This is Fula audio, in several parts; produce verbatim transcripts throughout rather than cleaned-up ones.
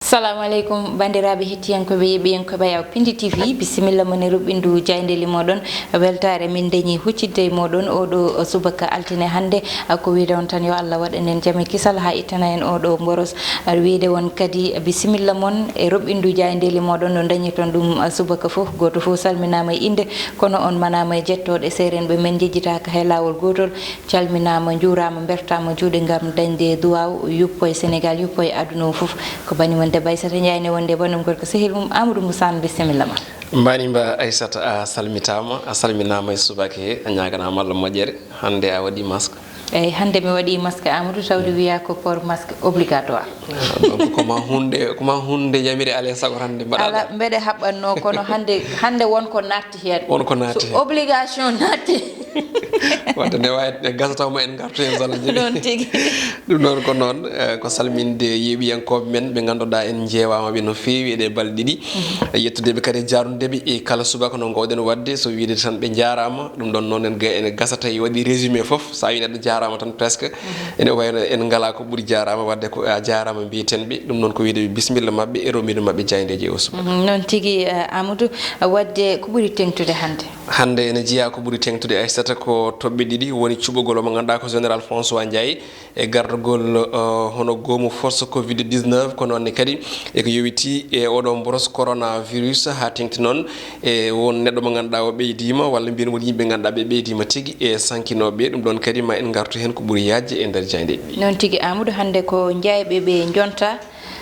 Salamu aleykum, banndiraaɓe hettiyankooɓe, yeeɓiyankooɓe Awa Pindi T V, bisimilla mon e ruɓɓindu jaayndeeli mooɗon. Weltaare min dañi huccitde e mooɗon oo ɗoo subaka altine hannde. Ko wiyde on tan yo Allah waɗan en jam e kisal haa ittana en oo ɗoo mboros. Wiyde on kadi bisimilla mon e ruɓɓindu jaayndeeli mooɗon no dañirton ɗum subaka fof. Gooto fof salminaama e innde, kono on manaama e jettooɗe. Seerenɓe men njejjitaaka hay laawol gootol. Calminaama, njuuraama, mbertaama juuɗe ngam dañde duwaaw, yuppo e Senegaal, yuppo e aduna o fof. Ko banndi mon debbo Aissata Ndiaye ne wondi e banndum gorko sehil mum Amadou Moussa Anne, bisimilla ma. Mbaɗi mba Aissata, a salmitaama, a salminaama e subaka he, a ñaaganaama Allah moƴƴere. Hannde a waɗi masque? Eeyi, hannde mi waɗi masque Amadou, tawde wiyaa ko port masque obligatoire. Ah, donc ko ma huunde, ko ma huunde yamiri alaa e sago hannde mbaɗa. Ala, mbeɗe haɓɓatnoo, kono hannde, hannde won ko naatti heen. Won ko naatti heen. So obligation naatti. Wadde nde waawi, nde gasa taw ma en ngartu heen, so Allah jaɓi. Noon tigi. Ɗum noon ko noon, eh, ko salminde yeeɓiyankooɓe men ɓe ngannduɗaa en njeewaama ɓe no feewi e ɗee balɗe ɗiɗi. Mhm. Yettude ɓe kadi, jaarude ɓe e kala subaka no ngoowɗen waɗde, so wiyde tan ɓe njaaraama. Ɗum ɗoon noon en ga-, ene gasa tawi waɗi résumé fof. So a wii neɗɗo jaaraama tan presque, mhm, ene wayno en ngalaa ko ɓuri jaaraama, wadde ko a jaaraama mbiyeten ɓe. Ɗum noon ko wiyde ɓe bisimilla maɓɓe e romninde maɓɓe jaayndeeji e o subaka. Mhm, noon tigi, eh, Amadou, wadde ko ɓuri teeŋtude hannde? Hannde ene jeyaa ko ɓuri teeŋtude, Aissata, ko toɓɓe ɗiɗi, woni cuɓugol o mo ngannduɗaa ko Général François Ndiaye e gardagol, eh, hono goomu force covid dix-neuf, ko noon ne kadi e ko yowitii e oɗo mboros coronavirus, haa teeŋti noon e won neɗɗo mo ngannduɗaa o ɓeydiima, walla mbiyen won yimɓe ngannduɗaa ɓe ɓeydiima tigi e sankinooɓe. Ɗum ɗoon kadi ma en ngartu heen ko ɓuri yaajde e nder jaaynde. Noon tigi, Amadou, hannde ko jaaynde ɓe njonta.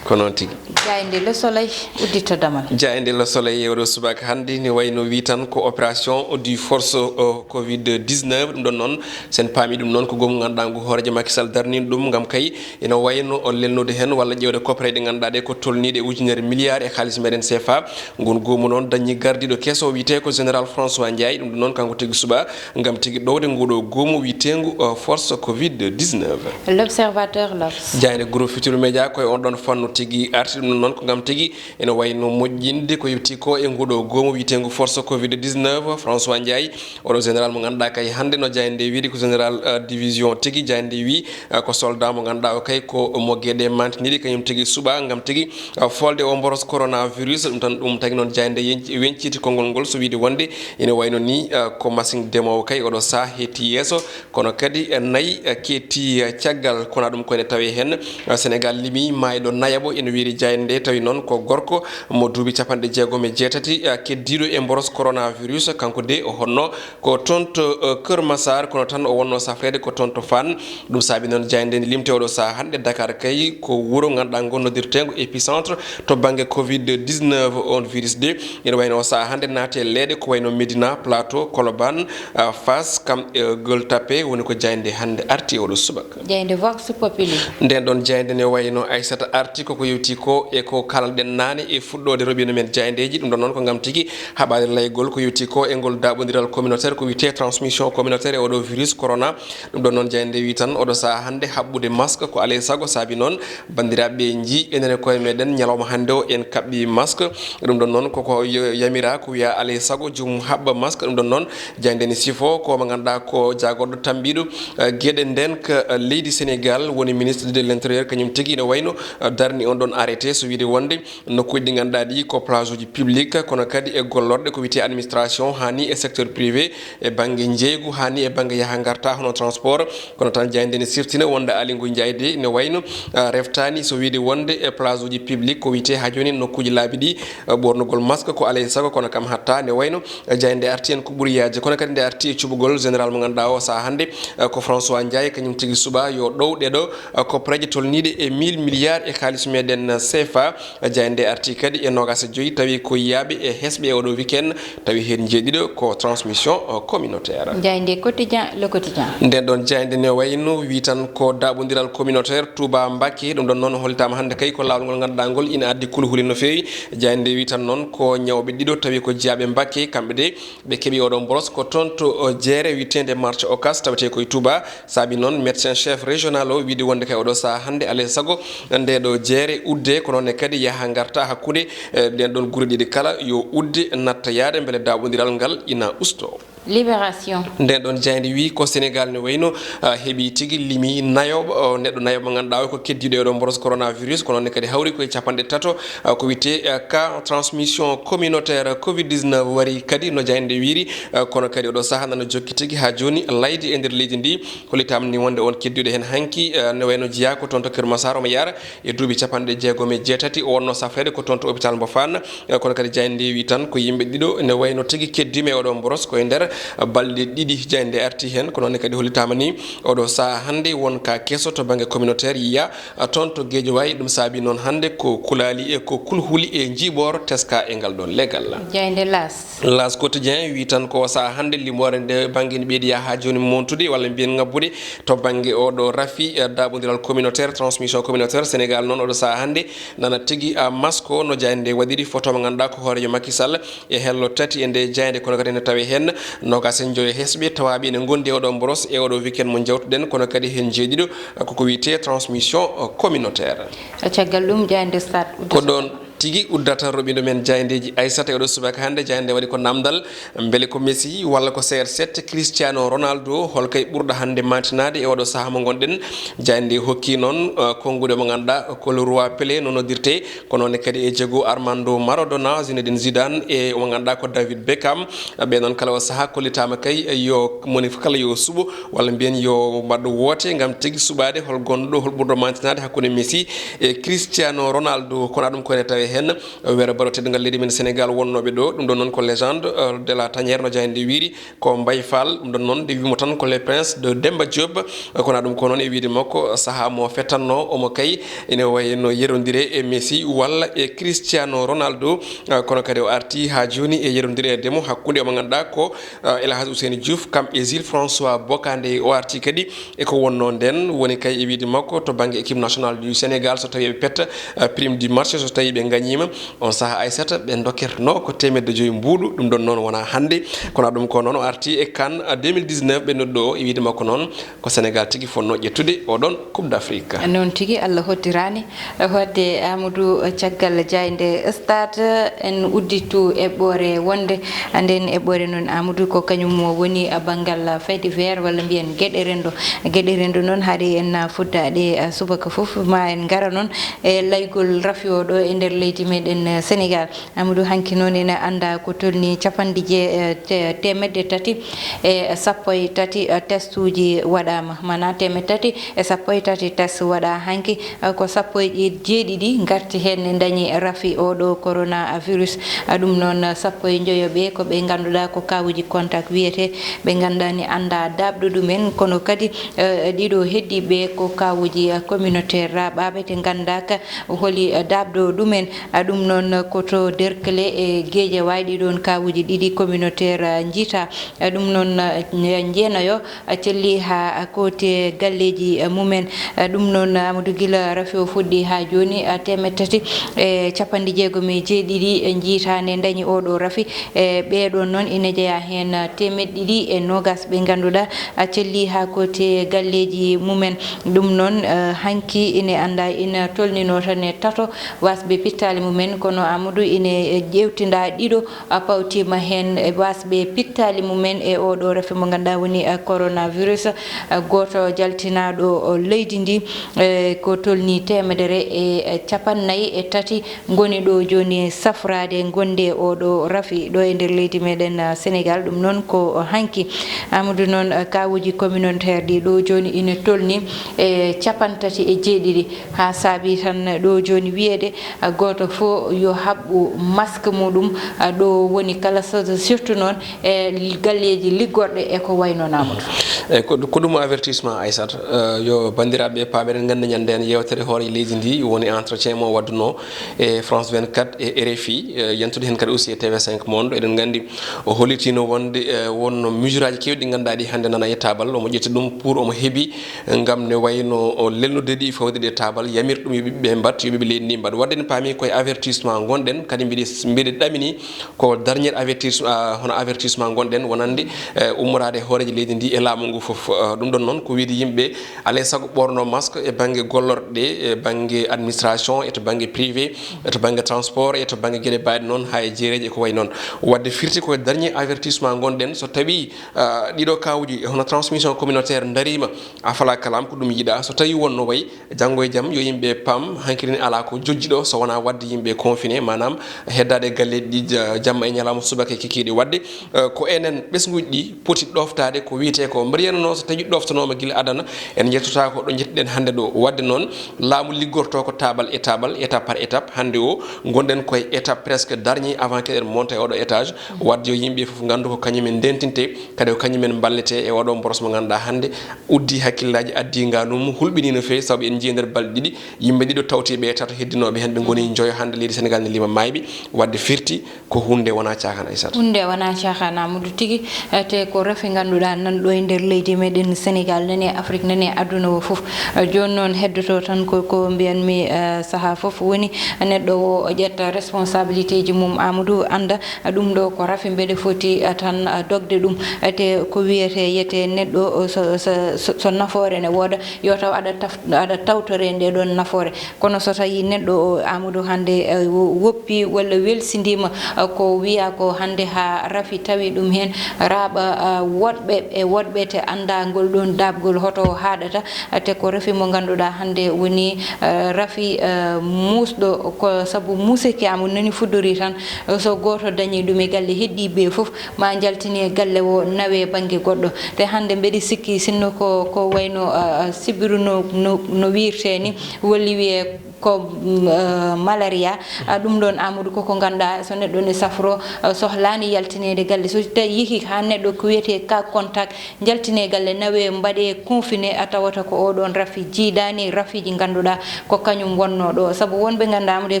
Ko noon tigi. Jaaynde Le Soleil udditto damal. Jaaynde Le Soleil e oɗo subaka hannde ne wayno wii tan ko opération du force, euh, covid dix-neuf. Ɗum ɗoon noon, so en paami ɗum noon, ko goomu ngannduɗaa ngu hooreejo Macky Sall darnii ɗum ngam kay ina wayno o lelnude heen walla ƴeewde koppareeje ɗe ngannduɗaa ɗe ko tolniiɗe ujunere milliard e kaalis meɗen C F A. Ngun goomu noon dañi gardiiɗo keso wiyetee ko Général François Ndiaye. Ɗum ɗoon noon kanko tigi suɓaa ngam tigi ɗowde nguɗo goomu wiyeteengu, uh, force covid dix-neuf. L'Observateur, L'Obs. Jaaynde Groupe Futurs Médias koye on ɗoon fannu tigi arti. Ɗum ɗoon noon ko ngam tigi ene wayno moƴƴinde ko yowti ko e nguɗo goomu wiyeteengu force covid dix-neuf. François Ndiaye, oɗo général mo ngannduɗaa kay hannde no jaaynde wiide ko général, uh, division tigi. Jaaynde wi, uh, ko soldat mo ngannduɗaa o kay ko mo geɗe mantiniɗi, kañum tigi suɓaa ngam tigi, uh, folde o mboros coronavirus. Ɗum tan, ɗum tagi noon jaaynde yenci-, wenciti konngol ngol, so wiide wonde ene wayno ni, uh, ko machine demoowo kay oɗo sahaa hetti yeeso, kono kadi, uh, nayi, uh, ketti, uh, caggal, kono ɗum ko ene tawee heen, uh, Sénégal limi maayɗo nayaɓo, ene wiyde jaaynde nde, tawi noon ko gorko mo duuɓi capanɗe jeegom e jeetati, uh, keddiiɗo e mboros coronavirus. Kanko de o honno ko toon to, eh, Kër Massar, kono tan o wonno safreede ko toon to Fann. Ɗum saabi noon jaaynde nde limte oɗo sahaa hannde Dakar kay ko wuro ngannduɗaa ngo noddirteengo épicentre to bannge covid dix-neuf, on virus de. Ene wayno o sahaa hannde naati e leeɗe ko wayno Médina, Plateau, Colobane, ah, Fass, kam, eh, Gueule Tapée, woni ko jaaynde hannde arti e oɗo subaka. Jaaynde Vox Populi. Nden ɗon jaaynde ne wayno Aissata arti koko yewti ko e ko kalanɗen naane e fuɗɗoode roɓino men jaayndeeji. Ɗum ɗon noon ko ngam tigi haɓaade laygol ko yewti ko e ngol daaɓondiral communautaire ko wiyetee transmission communautaire e oɗo virus corona. Ɗum ɗon noon jaaynde wi tan oɗo sahaa hannde haɓɓude masque ko alaa e sago, saabi noon banndiraaɓe ɓe njii enen e koye meɗen ñalawma hannde o en kaɓɓi masque. Ɗum ɗon noon koko yo-, yamira ko wiya alaa e sago joomum haɓɓa masque. Ɗum ɗon noon jaaynde ne sifo ko mo ngannduɗaa ko jaagorɗo tambiiɗo, eh, geɗe ndenka, eh, leydi Sénégal woni ministre de l'intérieur, kañum tigi ene wayno, eh, darni on ɗon arrêté, so wiide wonde nokkuuji ɗi ngannduɗaa ɗi ko place uji public, kono kadi e gollorɗe ko wiyetee administration, haa ni e secteur privé, e bannge njeeygu, haa ni e bannge yaha ngarta, hono transport. Kono tan jaaynde ne siftina wonde Aly Ngouille Ndiaye de ne wayno, ah, reftaani, so wiide wonde e place uji public ko wiyetee haa jooni nokkuuji laabi ɗi, ah, ɓoornugol masque ko alaa e sago, kono kam hatta ne wayno, ah, jaaynde arti en ko ɓuri yaajde. Kono kadi nde arti e cuɓugol général mo ngannduɗaa o sahaa hannde, ah, ko François Ndiaye, kañum tigi suɓaa yo ɗow ɗeɗo, ah, koppareeje tolniiɗe e mille milliards e kaalis meɗen C F A. Jaaynde arti kadi e noogaas e joy, tawi ko yiyaaɓe e heesɓe e oɗo weekend, tawi heen jeeɗiɗo ko transmission, uh, communautaire. Jaaynde Quotidien, Le Quotidien. Nden ɗon jaaynde ne wayno wi tan ko daaɓondiral communautaire Touba Mbacké. Ɗum ɗon noon hollitaama hannde kay ko laawol ngol ngannduɗaa ngol ina addi kulhuli no feewi. Jaaynde wi tan noon ko ñawɓe ɗiɗo tawi ko jiyaaɓe Mbacké, kamɓe de ɓe keɓi oɗo mboros ko toon to, uh, jeere wiyeteende marché Ocass, tawetee ko e Touba. Saabi noon médecin chef régional o wiide wonde kay oɗo sahaa hannde alaa e sago nde ɗo jeere udde, ko noon ne kadi yaha ngarta hakkunde, eh, ɗen ɗon gure ɗiɗi kala yo udde natta yaade mbele daaɓondiral ngal ina usto. Libération. Nden ɗon jaaynde wi ko Sénégal ne wayno, ah, heɓi tigi limi nayo, oh, neɗɗo nayo mo ngannduɗaa o ko keddiiɗo e ɗo mboros coronavirus, ko noon ne kadi hawri koye capanɗe tato, ah, ko wiyetee, ah, cas transmission communautaire covid dix-neuf wari kadi no jaaynde wiiri, ah, kono kadi oɗo sahaa nana jokki tigi haa jooni laydi e nder leydi ndi. Hollitaama ni wonde on keddiiɗo heen hanki, eh, ne wayno jeyaa ko toon to Keur Massar, omo yahra e duuɓi capanɗe jeegom e jeetati, o wonno safreede ko toon to hôpital mbo Fann. Eh, kono kadi jaaynde nde wi tan ko yimɓe ɗiɗo ne wayno tigi keddiima e oɗo mboros ko e nder balɗe ɗiɗi jaaynde nde arti heen. Ko noon ne kadi hollitaama ni oɗo sahaa hannde won ka keso to bannge communautaire yiya, eh, toon to Guédiawaye. Ɗum saabi noon hannde ko kulaali e ko kulhuli e njiiɓoor teska e ngal ɗoon legal. Jaaynde L'As. L'As Quotidien wi tan ko sahaa hannde limoore nde bannge ne ɓeydi haa jooni montude walla mbiyen ngabbude to bannge oɗo rafi, eh, daaɓondiral communautaire, transmission communautaire. Sénégal noon oɗo sahaa hannde nana tigi, ah, masko no jaaynde nde waɗiri, photo mo ngannduɗaa ko hooreejo Macky Sall e hello tati e nde jaaynde, kono kadi ne tawi heen noogaas e njoyo hesɓe tawaaɓe ene ngondi e oɗo mboros e oɗo weekend mo jawtuɗen, kono kadi heen jeeɗiɗo, ah, koko wiyetee transmission, ah, communautaire. Caggal ɗum jaaynde Stade. Ko ɗoon tigi uddata roɓindo men jaayndeeji Aissata e oɗo subaka hannde. Jaaynde nde waɗi ko namdal, mbele ko Messi walla ko C R sept Cristiano Ronaldo, hol kay ɓurɗo hannde maantinaade e oɗo sahaa mo ngonɗen? Jaaynde nde hokki noon, eh, konnguɗi mo ngannduɗaa ko le roi Pelé no noddirtee, ko noon ne kadi e Diego Armando Maradona, Zinedine Zidane e mo ngannduɗaa ko David Beckham. Ɓe noon kala o sahaa kollitaama kay yo moni fof kala yo suɓo walla mbiyen yo mbaɗ woote ngam tigi suɓaade hol gonɗo, hol ɓurɗo maantinaade hakkunde Messi e Cristiano Ronaldo. Kono ɗum ko ene tawee heen wero baro teddungal leydi men Sénégal wonnooɓe ɗo. Ɗum ɗon noon ko légende, euh, de la tanière no jaaynde nde wiiri ko Mbaye Fall. Ɗum ɗon noon nde wiimo tan ko le prince de Demba Diop. Kono ɗum ko noon e wiide makko sahaa mo fettanno omo kay ene wayi no yerondire e Messi walla e Cristiano Ronaldo. Kono kadi o arti haa jooni e yerondire e demo hakkunde omo ngannduɗaa ko eh, El Hadj Ousseynou Diouf, kam e Jules François Bocandé. O arti kadi e ko wonnoo ndeen, woni kay e wiide makko to bannge équipe nationale du Sénégal, so tawii eɓe petta, eh, prime du match, so tawii ɓe ngañiima, on sahaa Aissata, ɓe ndokketenoo ko teemedde joyi mbuuɗu. Ɗum ɗon noon wonaa hannde, kono ɗum ko noon o arti e CAN, eh, deux mille dix-neuf ɓe noddi o. E wiide makko noon, ko Sénégal tigi fotnoo ƴettude oɗon Coupe d'Afrique. Noon tigi, Allah hoddiraani. Waɗde Amadou, caggal jaaynde Stade, en udditu eɓɓoore wonde. Nden eɓɓoore noon, Amadou, ko kañum woni banngal fait divers walla mbiyen geɗe renndo. Geɗe renndo noon, hari en fuddaade subaka fof, ma en ngara noon e laygol rafi o ɗo e nder leydi meɗen Sénégal. Amadou, hanki noon ene anndaa ko tolni capanɗe jee-, eh, te-, teemedde tati e sappo e tati, eh, testuuji waɗaama, maanaa teemedde tati e sappo e tati test waɗaa hanki, eh, ko sappo e jeeɗiɗi ngarti heen ne ndañi rafi oo ɗoo coronavirus. Eh, ɗum noon, eh, sappo e njoyo ɓee ko ɓe ngannduɗaa ko kaawuuji contact wiyetee, ɓe ngannduɗaa ni anndaa daaɓɗo ɗumen, kono kadi, eh, ɗiɗo heddiiɓe ko kaawuuji, eh, communautaire raaɓaaɓe te nganndaaka holi, eh, daaɓɗo ɗumen. Ah, ɗum noon, ah, ko to Derkle e Guédiawaye, ɗi ɗoon kaawuuji ɗiɗi communautaire, ah, njiita. Ah, ɗum noon, ah, nje-, njeenayo, ah, celli haa, ah, kooti galleeji, ah, mumen. Ah, ɗum noon, ah, Amadou, gila rafi o fuɗɗi haa jooni, ah, teemedde tati e capanɗe jeegom e jeeɗiɗi njiitaande ndañi oo ɗoo rafi. E ɓee ɗoon noon ina jeyaa heen, ah, teemedde ɗiɗi e noogaas ɓe ngannduɗaa, ah, celli haa kooti galleeji mumen. Ɗum noon, eh, hanki ine anndaa ina tolninoo tan e tato wasɓe pittaali mumen, kono Amadou ine ƴeewtindaa ɗiɗo, a pawtiima heen e wasɓe pittaali mumen e oo ɗoo rafi mo ngannduɗaa woni, eh, coronavirus. Eh, gooto jaltinaaɗo, o, leydi ndi, eh, ko tolni teemedere e, eh, capannay e tati ngoni ɗo jooni safraade gonde oo ɗoo rafi ɗo e nder leydi meɗen, ah, Sénégal. Ɗum noon ko hanki. Amadou noon, ah, kaawuuji communautaire ɗi ɗo jooni ina tolni e capantati e jeeɗiɗi, haa saabi tan ɗo jooni wiyeede, ah, gooto fof yo haɓɓu masque muɗum, ah, ɗo woni kala, so-, surtout noon e galleeji liggorɗe e ko wayno Amadou. Eyi, ko, ko ɗum avertissement, Aissata, eh, yo banndiraaɓe e paaɓe, eɗen nganndi ñande heen yeewtere hoore leydi ndi woni entretien mo waɗduno e France vingt-quatre e R F I, eh, yentude heen kadi aussi e T V cinq Monde. Eɗen nganndi o hollitiino wonde, eh, wonno mesure aji keewɗi ɗi ngannduɗaa ɗi hannde nana e taabal, omo ƴetti ɗum pour omo heɓi ngam ne wayno o lelnude ɗi, fawde ɗe taabal, yamir ɗum yo ɓiɓɓe ɓe mbaɗ, yo ɓiɓɓe leydi ndi mbaɗ. Waɗde en paami koye avertissement ngonɗen, kadi mbiɗi mbiɗi ɗamini ko dernier avertissement, hono avertissement ngonɗen wonande eh, ummoraade e hooreejo leydi ndi e laamu ngu fof. Eh, ɗum ɗon noon ko wiyde yimɓe alaa e sago ɓoorno masque e bannge gollorɗe ɗe, e bannge administration, e to bannge privé, e to bannge transport, e to bannge geɗe mbayɗe noon, haa e jeereeji e ko wayi noon. Wadde firti ko dernier avertissement ngonɗen, so tawii ah, ɗiɗo kawuji hono transmission communautaire dariima, a fala kalam ko ɗum yiɗa. So tawii won no wayi, janngo e jam yo yimɓe paam, hankadi ne alaa ko jojji ɗo, so wonaa waɗde yimɓe confiné, maanaam heddaade e galleeji ɗi ja- jamma e ñalawma, subaka e kikiiɗe. Wadde eh, ko enen ɓesnguuji ɗi poti ɗoftaade ko wiyetee ko. Mbeɗa yiya noon so tawii ɗoftanooma gila adana, en njettotaako ɗo njettuɗen hannde ɗo. Wadde noon, laamu liggorto ko taabal e taabal, étape par étape. Hannde o, ngonɗen koye étape presque dernier avant que eɗen monta e oɗo étage. Wadde yo yimɓe fof nganndu ko kañumen ndentinte, kadi ko kañumen mballete e oɗo mboros mo ngannduɗaa hannde uddi hakkillaaji, addi nganum, hulɓinii no feewi, sabu en njii e nder balɗe ɗiɗi, yimɓe ɗiɗo tawti ɓe tato heddinooɓe heen, ɓe ngoni njoyo hannde leydi Sénégal ne lima maayɓe. Wadde firti ko huunde wonaa caakaan, Aissata. Huunde wonaa caakaan, Amadou, tigi. Eh, te ko rafi ngannduɗaa nan ɗo e nder leydi meɗen Sénégal, nani e Afrique, nani e aduna o fof. Eh, jooni noon heddoto tan ko, ko mbiyanmi, eh, sahaa fof woni neɗɗo o ƴetta responsabilité ji mum, Amadou, annda ɗum ɗo ko rafi, mbeɗe foti, eh, tan, eh, dogde ɗum. Eh, te ko wiyetee yete neɗɗo, eh, so, so, so, so nafoore ne wooda, yo taw aɗa taf-, aɗa tawtore nde ɗon nafoore. Kono so tawii neɗɗo o, Amadou, hannde, eh, wo- woppi walla welsindiima, eh, ko wiyaa ko hannde haa rafi tawi ɗum heen, raaɓa, eh, woɗɓe e woɗɓe te anndaa ngol ɗoon daaɓgol hoto o haaɗata, eh, te ko rafi mo ngannduɗaa hannde woni, eh, rafi, eh, muusɗo, ko sabu muuseki, Amadou, nani fuɗɗori tan, eh, so gooto dañii ɗum e galle, heddii ɓe fof ma njaltine galle o nawe bannge goɗɗo. Te hannde mbeɗi sikki sinno ko, ko wayno, ah, ah, sibiru no, no, no wiirte ni, woni wiyee ko, mm, ah, malaria. Ah, ɗum ɗon, Amadou, koko ngannduɗaa so neɗɗo ne safro, ah, sohlaani yaltineede galle. So tawi yehi haa neɗɗo ko wiyetee cas contact, njaltine galle, nawe, mbaɗe confiné, a tawata ko oɗon rafi jiidaani rafiiji ngannduɗaa ko kañum wonnoo ɗo. Sabu wonɓe ngannduɗaa mo ɗe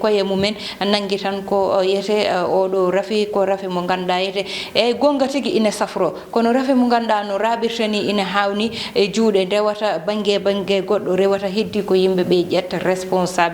koye mumen nanngi tan ko, o, yete, eh, oɗo rafi ko rafi mo ngannduɗaa yete. Eyi, goonga tigi ina safro, kono rafi mo ngannduɗaa no raaɓirta ni ina haawni e juuɗe, rewata bannge, bannge goɗɗo, rewata heddi ko yimɓe ɓe ƴetta responsabilité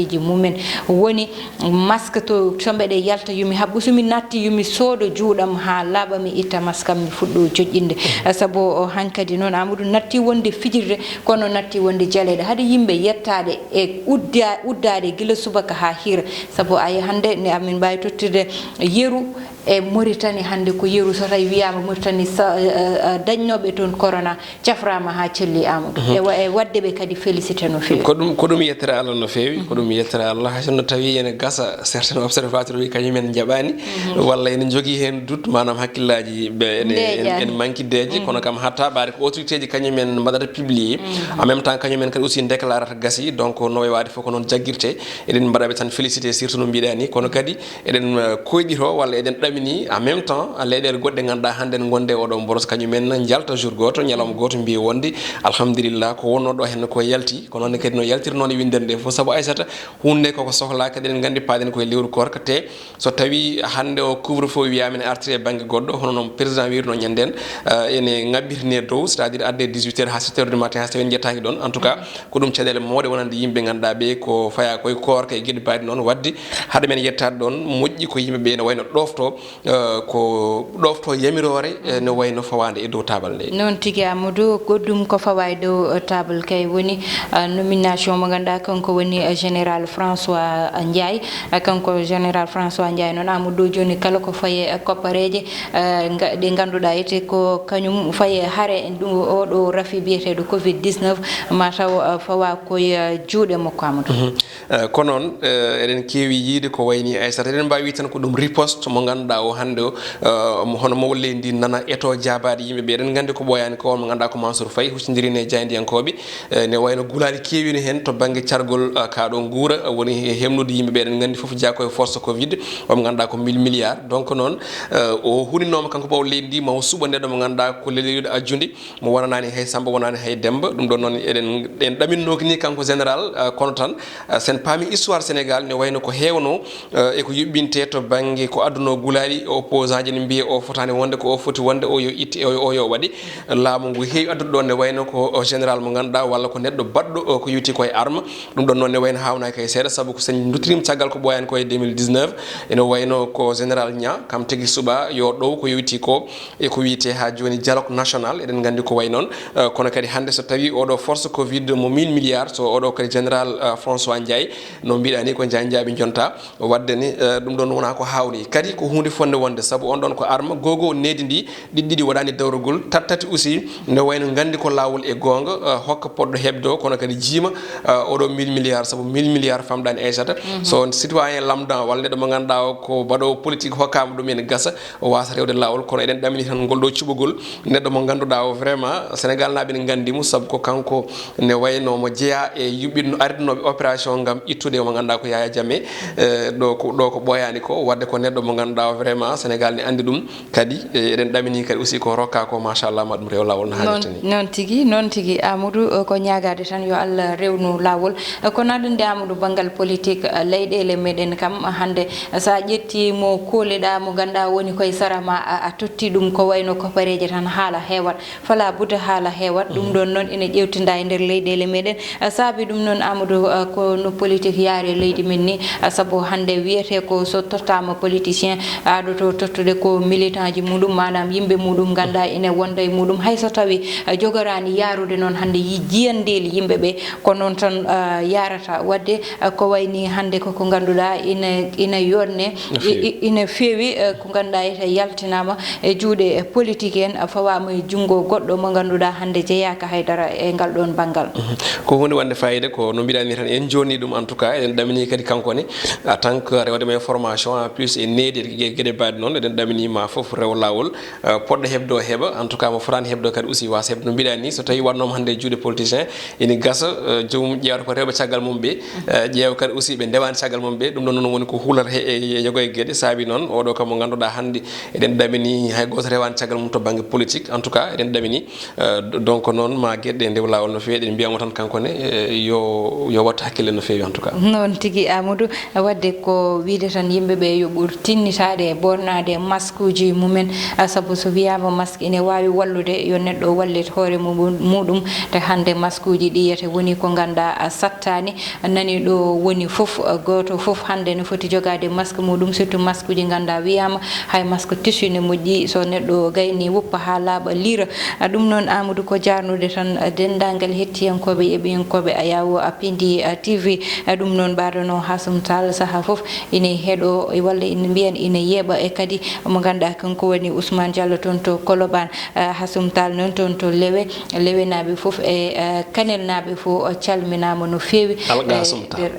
ji mumen. Woni masque to, so mbeɗe yalta, yo mi haɓɓu, so mi natti, yo mi soodo juuɗam haa laaɓa, mi itta masque am, mi fuɗɗo joƴƴinde. Eh, sabu o hankadi noon, Amadou, natti wonde fijirde, kono natti wonde jaleeɗe. Hade yimɓe yettaade e udda-, uddaade gila subaka haa hiira. Sabu ay hannde ne amin mbaawi tottirde yeru e Mauritanie hannde ko yeru, so tawi wiyaama Mauritanie sa-, eh, eh, dañnooɓe toon corona cafraama haa celli, Amadou. Mhm. E wa-, e waɗde ɓe kadi félicité no feewi. Ko ɗum, ko ɗum yettere Allah no feewi, ko ɗum yettere Allah. Hay sinno tawi ene gasa certains observateurs wi kañum en njaɓaani, mhm, walla ene njogii heen doute, maanaam hakkillaaji ɓe ene, en, ndeeƴaani, en manque deeƴe, mhm, kono kam hatta ɓaade ko autorité ji kañum en mbaɗata publié. Mhm. En même temps, kañum en kadi aussi déclarata gasi, donc no wayi waade fof ko noon jaggirte. Eɗen mbaɗa ɓe tan félicité, surtout no mbiɗa ni, kono kadi eɗen, eh, koyɗito walla eɗen ɗamini en même temps leyɗeele goɗɗe ngannduɗaa hannde en ngonde e oɗo mboros, kañum en njalta jour gooto, ñalawma gooto, mbiya wonde alhamdulillah ko wonnoo ɗo heen ko yalti, ko noon kadi no yaltirnoo e winndere nde fof, sabu Aissata huunde nde koko sohlaa, kadi eɗen nganndi paaɗen koye lewru koorka, te so tawii hannde o couvre-feu wiyaama ene artiri e bannge goɗɗo, hono no président wiirnoo ñande en, eh, ene ŋabbitine dow, c'est-à-dire adde dix-huit heures haa sept heures du matin, haa so tawii en njettaaki ɗoon. En tout cas, ko ɗum caɗeele mawɗe wonande yimɓe ngannduɗaa ɓe ko fayaa koye koorka e geɗe mbayɗe noon. Waɗde hade men yettaade ɗoon, moƴƴi ko yimɓe ɓe ene wayno ɗoofto, eh, ko ɗoofto yamiroore, eh, ne wayno fawaande e dow taabal nde. Noon tigi, Amadou, goɗɗum ko fawaa e dow, eh, taabal kay woni, eh, nomination mo ngannduɗaa kanko woni, eh, général François Ndiaye. Eh, kanko général François Ndiaye noon, Amadou, jooni kala ko fayi e koppareeje, eh, nga-, ɗe ngannduɗaa ete ko kañum fayi e hare ɗum oɗo rafi biyeteeɗo covid dix-neuf, ma taw, eh, fawaa koye, eh, juuɗe makko, Amadou. Mhm. Eh, ko noon, eh, eɗen keewi yiyde ko wayni Aissata. Eɗen mbaawi tan ko ɗum riposte mo ngannduɗaa o hannde o, eh, mo hono mawɗo leydi ndi nana eto jaabaade yimɓe ɓe. Eɗen nganndi ko ɓooyaani ko on mo ngannduɗaa ko Mansour Faye huccondirini e jaayndiyankooɓe. Eh, ne wayno gulaali keewi ne heen to bannge cargol, eh, kaa ɗo nguura, eh, woni he-, heɓnude yimɓe ɓe. Eɗen nganndi fof jeyaa ko e force covid, o mo ngannduɗaa ko mille milliards. Donc noon, eh, o huninooma kanko mawɗo leydi ndi ma o suɓo neɗɗo mo ngannduɗaa ko leleyuɗo ajjude. Mo wonanaani hay Samba, wonanaani hay Demba. Ɗum ɗoon noon eɗen, en ɗaminnooki ni kanko général, eh, kono tan, eh, sen paami histoire Sénégal ne wayno ko heewnoo, eh, e ko yuɓɓintee to bannge ko adduno gulaali Ari opposant ji ne mbiya o fotaani wonde, ko o foti wonde, o yo itte, o, o yo waɗe. Laamu ngu heewi addude ɗon ne wayno ko o général mo ngannduɗaa walla ko neɗɗo baɗɗo o ko yowiti koye arme. Ɗum ɗon noon ne wayno haawnaaki hay seeɗa, sabu ko so en nduttirima caggal ko ɓooyaani ko e deux mille dix-neuf, ene wayno ko général Niang, kam tigi suɓaa yo ɗow ko yowiti ko e ko wiyetee haa jooni dialogue national. Eɗen nganndi ko wayi noon, eh, kono kadi hannde so tawii oɗo force covid mo mille milliards, so oɗo kadi général, eh, François Ndiaye, no mbiɗa ni ko Ndiaye Ndiaye ɓe jonta, waɗde ni, eh, ɗum ɗon wonaa ko haawni. Kadi ko huunde fotnde wonde, sabu on ɗon ko arme, gogo needi ndi, ɗiɗi ɗiɗi waɗaani dawrugol, tati tati aussi, nde wayno nganndi ko laawol e goonga, eh, hokka poɗɗo heɓde o, kono kadi jiima, eh, oɗo mille milliards, sabu mille milliards famɗaani Aissata. Mhm. So on citoyen lambda walla neɗɗo mo ngannduɗaa o ko mbaɗoowo politique hokkaama ɗum ene gasa, o waasa rewde laawol, kono eɗen ɗamini tan ngol ɗo cuɓagol neɗɗo mo ngannduɗaa o vraiment Sénégal naaɓe ne nganndi mo, sabu ko kanko ne wayno mo jeyaa e yuɓɓinno aritnooɓe opération ngam ittude mo ngannduɗaa ko Yaya Jammeh. Eh, ɗo ko, ɗo ko ɓooyaani ko, waɗde ko neɗɗo mo ngannduɗaa o vraiment Sénégal ne anndi ɗum. Kadi, eh, eɗen ɗamini kadi aussi ko rokka ko, machallah, ma ɗum rew laawol no Noon, haanirta ni. Noon tigi, noon tigi, Amadou, eh, ko ñaagaade tan yo Allah rewnu laawol. Eh, kono aɗa anndi, Amadou, banngal politique, eh, leyɗeele meɗen kam, hannde, eh, so a ƴetti mo kooliɗaa, mo ngannduɗaa woni koye sara ma, a, a totti ɗum ko wayno kopareeje tan, haala heewat. Fala budda haala heewat. Ɗum ɗon noon ina ƴeewtinda e nder leyɗeele meɗen. Eh, saabi ɗum noon, Amadou, eh, ko no politique yaari e leydi men ni, eh, sabu hannde wiyetee ko so tottaama politicien, aɗo to tottude ko militant ji muɗum, maanaam yimɓe muɗum, ngannduɗaa ina wonda e muɗum. Hay so tawii, eh, jogoraani yaarude noon hannde yi-, jiyandeeli yimɓe ɓe, ko noon tan, eh, yaarata. Waɗde, eh, ko wayi ni hannde ko, ko ngannduɗaa ina, ina yodne, No feewi. I-, i-, ina feewi, eh, ko ngannduɗaa ete yaltinaama e juuɗe, eh, politique en, eh, fawaama e junngo goɗɗo mo ngannduɗaa hannde jeyaaka hay dara e ngal ɗoon banngal. Mhm. Ko huunde wonde faayiida, ko no mbiɗa ni tan, en jooni ɗum, en tout cas, eɗen ɗamini kadi kanko ne, en tant que rewde mo e formation, en plus e needi e ge-, geɗe baaɗe noon, eɗen ɗamini ma fof rew laawol, eh, poɗɗo heɓde o heɓa, en tout cas, mo fotaani heɓde o kadi aussi waasa heɓde. No mbiɗa ni, so tawii waɗnooma hannde e juuɗe politicien, ene gasa, eh, joomum ƴeewata ko rewɓe caggal mum ɓe, eh, ƴeewa kadi aussi ɓe ndewaani caggal mum ɓe. Ɗum ɗon noon woni ko huulata he, e, e yogo e geɗe. Saabi noon, oɗo kam mo ngannduɗaa hannde eɗen ɗamini hay gooto rewaani caggal mum to bannge politique. En tout cas, eɗen ɗamini, eh, d-, donc noon ma geɗe ɗe ndew laawol no feewi. Eɗen mbiyamo tan kanko ne, eh, yo, yo wattu hakkille no feewi en tout cas. Noon tigi, Amadou. Waɗde ko wiyde tan yimɓe ɓe yo ɓur tinnitaade e ɓoornaade maskuuji mumen, a, sabu so wiyaama masque ine waawi wallude yo neɗɗo wallit hoore mu-, muɗum, te hannde maskuuji ɗi yiyete woni ko ngannduɗaa a sattaani. Nani ɗo woni fof, a, gooto fof hannde ne foti jogaade masque muɗum, surtout maskuuji ngannduɗaa wiyaama hay masque tissu ne moƴƴi, so neɗɗo gayni woppa haa laaɓa liira. A, ɗum noon, Amadou, ko jaarnude tan, a, denndaangal hettiyankooɓe e ɓiyankooɓe Ayawo, a, P D, a, T V. A, ɗum noon, mbaɗono Hassoum Tall sahaa fof ine heɗo, e walla ine mbiyen ine yeeɓa, e kadi mo ngannduɗaa kanko woni Ousmane Diallo toon to Colobane. A, Hassoum Tall noon toon to Lewe, Lewenaaɓe fof e, a, Kanelnaaɓe fof, o calminaama no feewi. Alkasum E, Tall. nder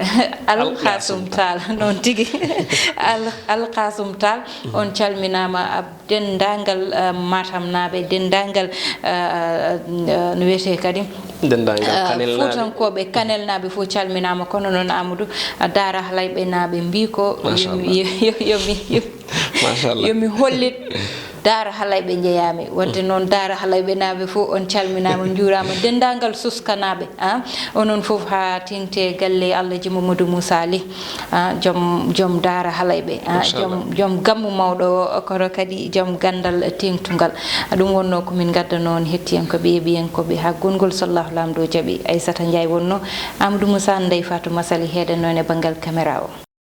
Alkasum Alkasum Tall. Tall, noon tigi. Al-, Alkasum Tall, on calminaama, a, denndaangal, eh, Matamnaaɓe, denndaangal, eh, eh, eh, no wiyetee kadi, Denndaangal eh, Kanelnaaɓe. Fuutankooɓe, Kanelnaaɓe fof calminaama, kono noon Amadou, eh, Daara Halayɓenaaɓe mbii ko, Machallah. Yomi, yo-, yo-, yomi, yo-, Machallah. Yomi hollit Daara Halayɓe njeyaami. Waɗde noon Daara Halayɓenaaɓe fof on calminaama, njuuraama, denndaangal Suskanaaɓe, ah, onon fof haa teeŋti e galle Alhaji Mamadou Moussa Ly. Ah, joom, joom Daara Halayɓe, ah, Machallah. Joom, joom gammu mawɗo o, kono kadi joom ganndal teeŋtungal. Ah, ɗum wonnoo ko min ngaddanoo on hettiyankooɓe e ɓiyankooɓe haa gonngol so Allahu Laamɗo jaɓi. Aissata Ndiaye wonnoo, Amadou Moussa, Ndeye Fatou Massaly heedanoo en e banngal caméra o.